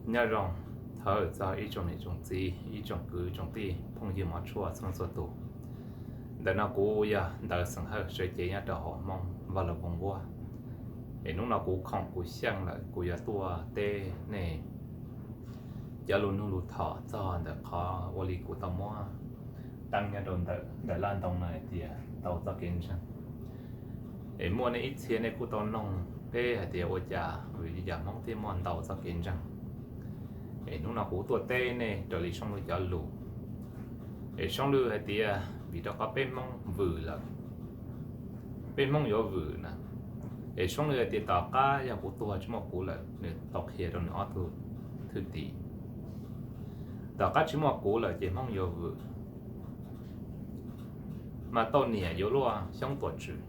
Nyob zoo, thov txog ib tsoom niam tsoom txiv, ib tsoom kwv tsoom tij, phooj ywg mov tshuaj txhua txhua tus. Ntawm no kuv yog Ntawv Xeem Hawj, sawv cev nyob rau hauv Hmoob Vaj Loog Voog Nquab. Es hnub no kuv khoom kuv xyeej lawm, kuv yuav tuaj teb nej cov lus nug lus thov txog ntawm qhov ua li kuv tau muab teeb nyob rau ntawm ntawm laj ntoo no hais tias ntau txoj kev ntseeg. Es muaj nej ib txhia nej kuj tau noog peb hais tias ua cas vim li cas Hmoob thiaj muaj ntau txoj kev ntseeg. Es hnub no kuv tuaj teb nej raws li Soob Lwj cov lus. Es Soob Lwj hais tias vim rau qhov peb Hmoob vwm lawm, peb Hmoob yuav vwm na. Es Soob Lwj hais tias tom qab yog kuv tuag tsis muaj kuv lawm, nws tau qhia rau nws ob tug thwj tim, tom qab tsis muaj kuv lawm ces Hmoob yuav vwm, mas tau niam yuav luaj xyoob tuam tswm,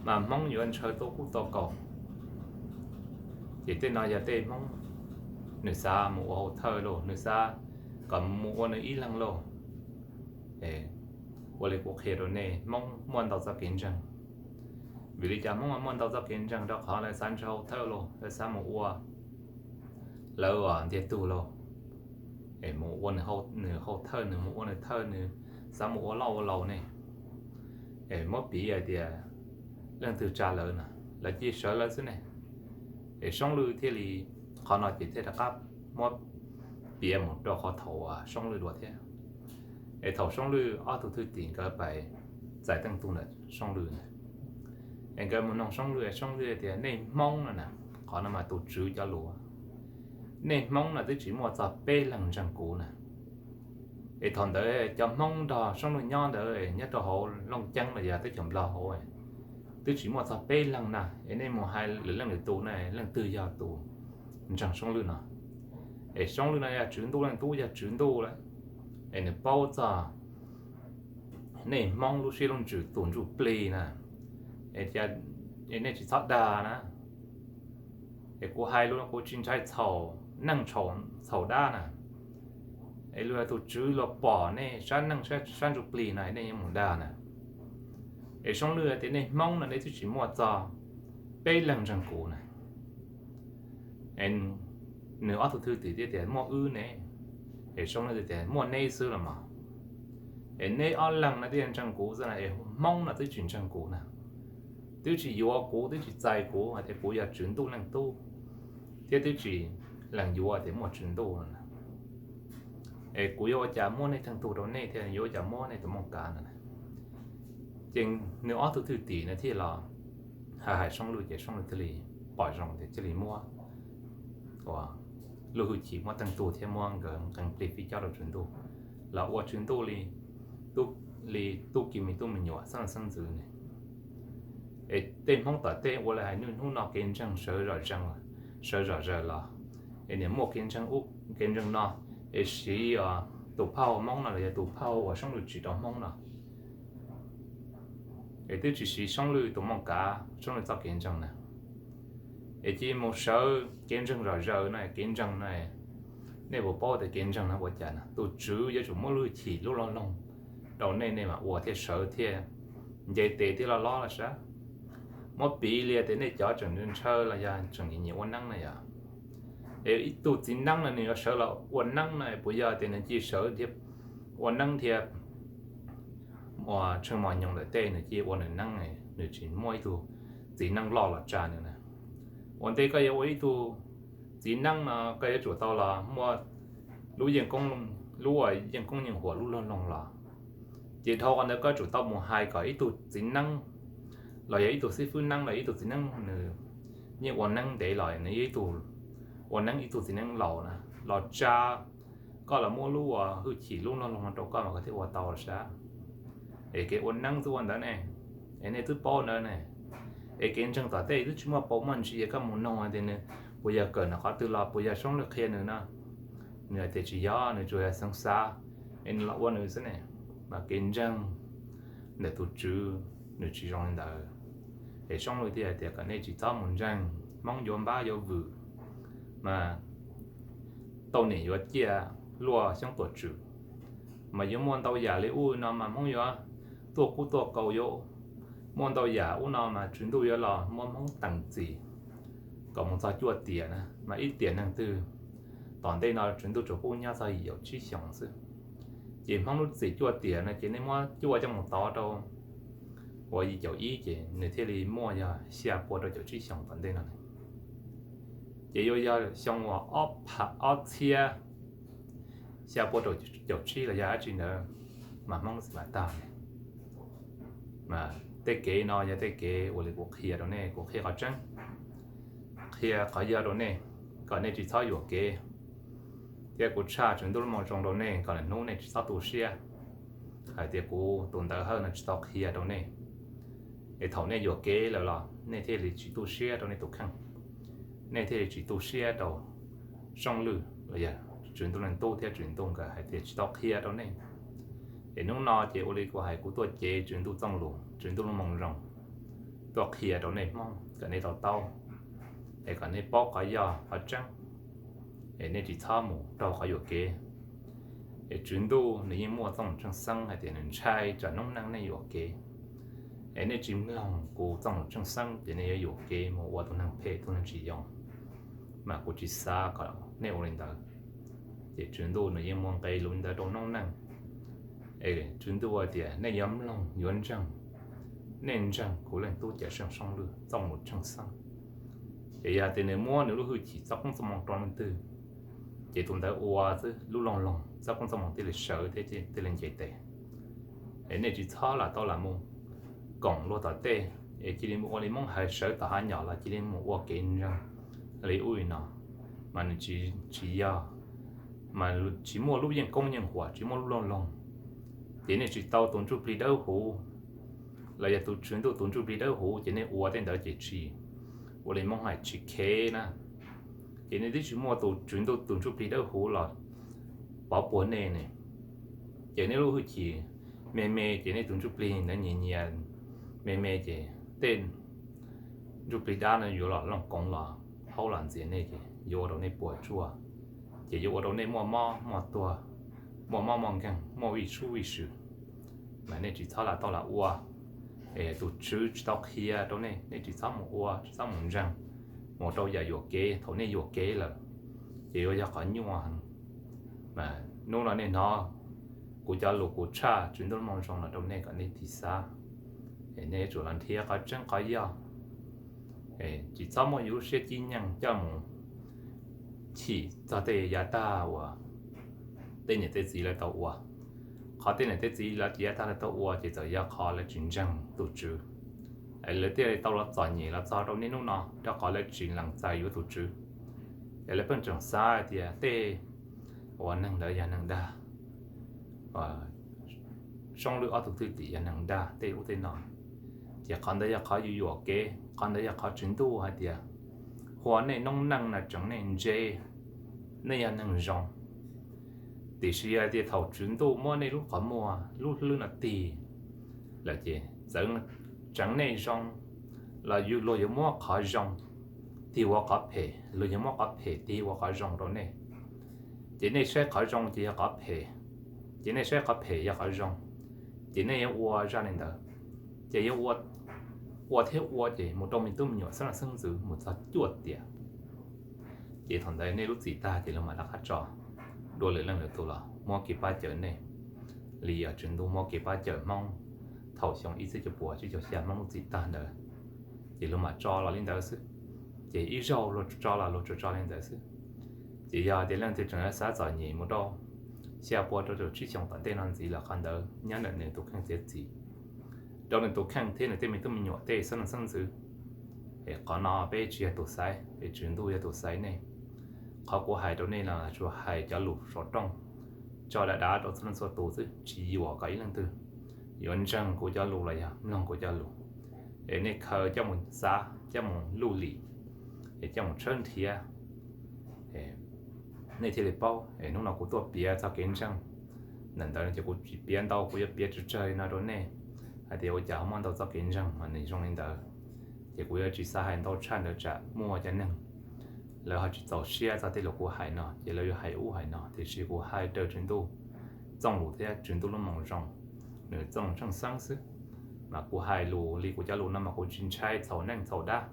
mas Hmoob yuav ntshaw tuaj kub tuaj kaus. Ces tej no yog tej Hmoob nws xav mus ua hauv thawj lauj, nws xav kom mus ua nws ib leeg lauj. Ua li kuv qhia rau nej, Hmoob muaj ntau txoj kev ntseeg. Vim li cas Hmoob muaj ntau txoj kev ntseeg? Rau qhov lawv xav ntshaw hauv thawj lauj, lawv xav mus ua lawv ntiag tug lauj, mus ua nws hauv thawj, nws mus ua nws thawj, nws xav mus ua loj ua laus ne. Muab piv hais tias leej twg tsa lawv na, lawv cia sawv lawv xwb ne. Es Soob Lwj thiaj li, qhov no ces thiaj rov qab muab piav mus rau qhov thaum uas Soob Lwj dua thiab. Es thaum Soob Lwj ob tug thwj tim nkawd pais txais teej tug ntawm Soob Lwj na, es nkawd mus noog Soob Lwj, Soob Lwj tias nej Hmoob no na, qhov no mas tus tswv cov lus, nej Hmoob no twb tsis muaj txog peb leeg ntseeg kuv na. Es thaum ntawd cov Hmoob nrog Soob Lwj nyob ntawd nyob rau hauv Looj Ceeb los yog teb chaws Nplog hauv twb tsis muaj txog peb leeg na, es nej mus hais lwm leej lwm tus na, leej twg yog tus ntseeg Soob Lwj no? Es Soob Lwj no yog tswv ntuj leej tub, yog tswv ntuj lawm, es nws paub txog nej Hmoob lub siab lub ntsws tus ntsuj plig na, es nej tsis txhob dag na. Es kuv hais lus no kuv tsis ntshai txhaum neeg txhaum dab na. Es luag tus tswv luag pom nej sab neej sab ntsuj plig no nej yuav mus dag na. Es Soob Lwj tias nej Hmoob no nej twb tsis muaj txog peb leeg ntseeg kuv na. Nws ob tug thwj tim thiaj tias muaj wb ne. Es Soob Lwj tias muaj neb xwb los mas. Es neb ob leeg no thiaj ntseeg kuv xwb na, es Hmoob no twb tsis ntseeg kuv na, twb tsis yuav kuv, twb tsis txais kuv hais tias kuv yog tswv ntuj leej tub, thiab twb tsis lees yuav tias muaj tswv ntuj no na. Es kuv yuav ua cas muab nej teej tug rau nej thiab yuav ua cas muab nej tus mooj kav no na? Ces nws ob tug thwj tim no thiaj los hais hais Soob Lwj ces Soob Lwj thiaj li pom zoo tias thiaj li muab lub hwj chim muab teej tug thiab muab nkawd nqee plig fij cob rau tswv ntuj, los ua tswv ntuj li, li tub ki me tub me nyuam xeeb leej xeeb ntxwv ne. Es tej Hmoob tom tej ua li hais nws hnub no kev ntseeg sawv zom zaws, sawv zom zaws los, es niam muaj kev ntseeg ub kev ntseeg no, es siv tus phauj Hmoob no los yog tus phauj uas Soob Lwj tsim rau Hmoob no, es twb tsis siv Soob Lwj tus mooj kav, Soob Lwj txoj kev ntseeg na. Es cia mus sawv kev ntseeg zom zaws no, kev ntseeg no, nej puas paub tias kev ntseeg no ua cas na? Tus tswv yuav tsum muab lub hwj chim lub loj loog rau nej, nej mam ua thiaj sawv thiaj nce tes thiaj loj loj los sav. Muab piv li tias nej cov tseem ntshaw los yog tseem nyiam nyiam ua neeb na yom, es ib tug txiv neeb no nws yuav sawv los ua neeb no puas yog tias nws cia sawv thiab ua neeb thiab ua tshee mos nyoos ntawm tej nws cia ua nws neeb, nws tsis muaj ib tug txiv neeb loj los tsa nws na. Ua ntej koj yuav ua ib tug txiv neeb no koj yuav tsum tau los muaj lub yeej koob, lub yeej koob yeej huam lub loj loog los. Ces dhau qhov ntawd koj tsum tau mus hais kom ib tug txiv neeb los yog ib tug xib fwb neeb los ib tug txiv neeb nws yeej ua neeb ntev los nws ib tug ua neeb ib tug txiv neeb laus na los tsa koj los muab lub hwj chim lub loj loog no rau koj mas koj thiaj ua tau los sav. Es kev ua neeb twb ua ntawd ne, es nej twb paub ntawd ne. Es kev ntseeg tom tej twb tsis muaj paus muaj ntsis, koj mus noog tias nws puas yog kawm ntawm qhov twg los, puas yog Soob Lwj qhia nws no, nws hais tias tsis yog, nws tsuas yog xeev xav es nws los ua nws xwb ne. Mas kev ntseeg ntawm tus tswv nws tsis zoo li ntawd. Es Soob Lwj thiaj hais tias kom nej tsis txhob mus ntseeg, Hmoob yuav npab yuav vwm, mas tau niam yuav ciaj luaj xyoob tuam tswm, mas yuav muaj ntau yam li ub no mas Hmoob yuav tuaj kub tuaj kaus, yuav muaj ntau yam ub no mas tswv ntuj yuav los muab Hmoob teem txim kom mus txog cuaj tiam na, mas ib tiam neeg twg Tom ntej no Tswv Ntuj tsuas pub nyob txog yim caum tsib xyoos xwb. Ces Hmoob lub txim cuaj tiam no ces nej muab cuaj coj mus tov rau uas yim caum ib ces nws thiaj li muaj yog xya pua rau caum tsib xyoos tom ntej no. Ces yuav yog xyoo uas ob pha, ob txhiab xya pua rau caum tsib los yog dab tsi ntawd mas Hmoob lub txim mam tag. Mas tej kev no yog tej kev uas li kuv qhia rau nej, kuv qhia qhov tseeb, qhia qhov yog rau nej, kom nej tsis txhob yuam kev. Thiab kuv tshaj Tswv Ntuj lub Moo Zoo rau nej kom lwm hnub nej tsis txhob tu siab hais tias kuv tus ntawv Hawj no tsis tau qhia rau nej. Es thaum nej yuam kev lawm los nej thiaj li tsis tu siab rau nej tus kheej, nej thiaj li tsis tu siab rau Sooj Lwj los yog Tswv Ntuj Leej Tub thiab Tswv Ntuj nkawd hais tias tsis tau qhia rau nej. Es hnub no ces ua li kuv hais, kuv tuaj cev Tswv Ntuj Txooj Lus, Tswv Ntuj lub Moo Zoo tuaj qhia rau nej Hmoob kom nej to taub, es kom nej paub qhov yog qhov tseeb, es nej tsis txhob mus raug qhov yuam kev. Es Tswv Ntuj nws yeej muaj txooj lus tseej xeeb hais tias nws ntshai tsam noob neej nej yuam kev. Es nej tsis mloog kuv txooj lus tseej xeeb ces nej yuav yuam kev mus ua tus neeg phem tus neeg tsis zoo. Mas kuv tsis xav kom nej ua li ntawd. Ces Tswv Ntuj nws yeej muaj nqe lus li ntawd rau noob neej. Es Tswv Ntuj hais tias nej yuav mloog yuav ntseeg, nej ntseeg kuv Leej Tub Cawm Seej Sooj Lwj txooj lus tseej xeeb. Ces yog tias nws muab nws lub hwj chim txoj koob txoj moo rau leej twg, ces tus ntawd ua xwb, lub loog loog txoj koob txoj moo thiaj li sawv thiab thiaj li nce tes. Es nej tsis txhob lam tau lam mus koom luag tom tej, es cia li mus ua li Hmoob hais sawv tom hav nyom los cia li mus ua kev ntseeg li ub li no, mas nws tsis, tsis yog, mas tsis muaj lub yeej koob yeej huam, tsis muaj lub loog loog. Ces nej tsis tau tus ntsuj plig dawb huv los yog tus Tswv Ntuj tus ntsuj plig dawb huv ces nej ua tej ntawd ces tsis, ua li Hmoob hais tsis khev na. Ces nej twb tsis muaj tus Tswv Ntuj tus ntsuj plig dawb huv los pov puag nej ne. Ces nej lub hwj chim me me ces nej tus ntsuj plig ntawd nyias nyias me me ces tej ntsuj plig dab no yuav los looj koov los haub los ntxias nej ces yuav ua rau nej puas tsuaj, ces yuav ua rau nej muaj mob muaj tuag, muaj mob muaj nkeeg, muaj vij sub vij sw. Mas nej tsis txhob lam tau lam ua, es tus Tswv tsis tau qhia rau nej, nej tsis txhob mus ua, tsis txhob mus ntseeg, mus rau yam yuam kev. Thaum nej yuam kev lawm ces yuav yog qhov nyuaj heev. Mas hnub no nej hnov kuv cov lus kuv tshaj Tswv Ntuj lub Moo Zoo no rau nej kom nej tiv xav, es nej yuav tsum los nrhiav qhov tseeb qhov yog. Tsis txhob muab yus lub siab cib nyeej coj mus chim txog tej yav tag uas tej niam tej txiv lawv tau ua. Qhov tej niam tej txiv lawv yav tag lawv tau ua ces txawm yog qhov lawv tsis ntseeg tus Tswv, es lawv thiaj li tau los txom nyem los txog rau niaj hnub no rau qhov lawv tsis lees txais yuav tus Tswv. Es lawv pheej tseem xav hais tias tej uas neeg ntawd yog neeg dag, Soob Lwj ob tug thwj tim yog neeg dag tej ub tej no. Ces qhov ntawd yog qhov yus yuam kev, qhov ntawd yog qhov Tswv Ntuj hais tias, hua nej noob neej no tseem nej ntse, nej yog neeg zoo. Tiam sis hais tias thaum Tswv Ntuj muab nej lub qhov muag lub hlwb no tig lawm ces txawm tseem nej zoo los luag yuav muab qhov zoo tig ua qhov phem, luag yuav muab qhov phem tig ua qhov zoo rau nej. Ces nej saib qhov zoo ces yog qhov phem, ces nej saib qhov phem yog qhov zoo, ces nej yuav ua zaj li ntawd, ces yuav ua thiab ua ces mus rau me tub me nyuam xeeb leej xeeb ntxwv mus txog cuaj tiam. Ces thaum ntawd nej lub txim tag ces luag mam rov qab tso dua lwm leej lwm tus los muab kev pab cawm nej, li yog Tswv Ntuj muab kev pab cawm Hmoob thaum xyoo ib txhiab cuaj puas tsib caug xya Hmoob lub txim tag ntawd, ces luag mam tso los li ntawd xwb. Ces ib zaug luag tso los luag tsuas tso li ntawd xwb. Ces yog tias leej twg tseem xav txom nyem mus rau xya pua rau caum tsib xyoos tom ntej no ntxiv los qhov ntawd nyob ntawm nws tus kheej txiav txim rau nws tus kheej thiab nws tej me tub me nyuam tej xeeb leej xeeb ntxwv. Es qhov no peb tsis yog tus xaiv, es Tswv Ntuj yog tus xaiv nej. Qhov kuv hais rau nej no tsuas hais cov lus saum rooj tso dav dav rau txhua leej txhua tus xwb, tsis yuam kom ib leej twg yuav ntseeg kuv cov lus los yog mloog kuv cov lus. Es nej khaws coj mus xav, coj mus luj lim, es coj mus tshawb nrhiav, nej thiaj li paub. Es hnub no kuv tuaj piav txoj kev ntseeg ntawm ntawd ces kuv tsis piav ntau, kuv yuav piav tsawg tsawg li no rau nej hais tias ua cas ho muaj ntau txoj kev ntseeg mas nws zoo li ntawd. Ces kuv yuav tsis xav hais ntau tshaj ntawd tsam muaj cov neeg lawv ho tsis txaus siab txog tej lus kuv hais no ces lawv yuav hais ub hais no, tiam sis kuv hais raws Tswv Ntuj Txooj Lus thiab Tswv Ntuj lub Moo Zoo, nws txoj lus tseej xeeb xwb. Mas kuv hais lus li kuv cov lus no mas kuv tsis ntshai txhaum neej txhaum dab,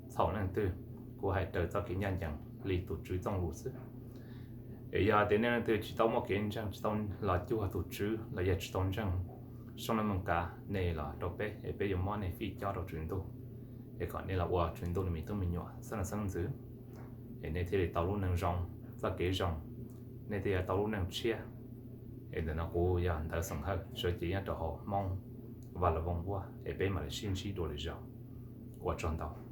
txhaum leej twg, kuv hais raws txoj kev ncaj ncees li tus Tswv Txooj Lus xwb. Es yog tias nej leej twg tsis tau muaj kev ntseeg, tsis tau los cuag tus Tswv los yog tsis tau ntseeg soob laj meej kav, nej los rau peb es peb yuav muab nej fij cob rau Tswv Ntuj, es kom nej los ua Tswv Ntuj nws me tub me nyuam xeeb leej xeeb ntxwv, es nej thiaj li tau lub neej zoo, txoj kev zoo, nej thiaj yuav tau lub neej tshiab. Es ntawm no kuv yog Ntawv Xeem Hawj, sawv cev nyob rau hauv Hmoob Vaj Loog Vooj Vuab, es peb mam li sib ntsib dua lwm zaus. Ua tsaug ntau.